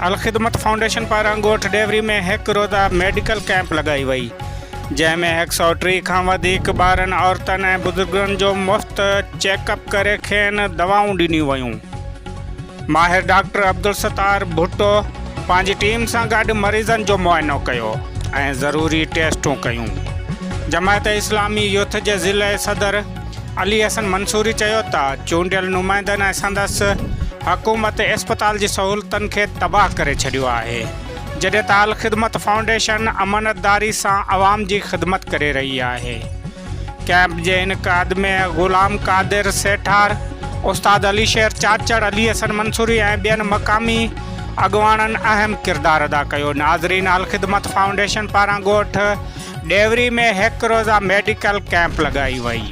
Al-Khidmat foundation پاران ڳوٺ ڏيوري ۾ هڪ روزه ميڊيڪل ڪئمپ لڳائي وئي، جنهن ۾ هڪ سئو 30 کان وڌيڪ ٻارن، عورتن ۽ بزرگن جو مفت چيڪ اپ ڪري کين دوائون ڏنيون ويون. ماهر ڊاڪٽر عبدالستار ڀٽو پنهنجي ٽيم سان گڏ مريضن جو معائنو ڪيو ۽ ضروري ٽيسٽون ڪيون. جماعت اسلامي يوٿ جي ضلعي صدر علي حسن منصوري چيو ته چونڊيل نمائندن ۽ سندس حڪومت اسپتال جي سهولتن کي تباهه ڪري ڇڏيو آهي جڏهن ته الخدمت فائونڊيشن امانتداري سان عوام جي خدمت ڪري رهي آهي. ڪئمپ جي انعقاد ۾ غلام قادر سيٺار، استاد علي شير چاچڙ، علي حسن منصوري ۽ ٻين مقامي اڳواڻن اهم ڪردار ادا ڪيو. ناظرين الخدمت فائونڊيشن پاران ڳوٺ ڏيوري ۾ هڪ روزه ميڊيڪل ڪئمپ لڳائي وئي.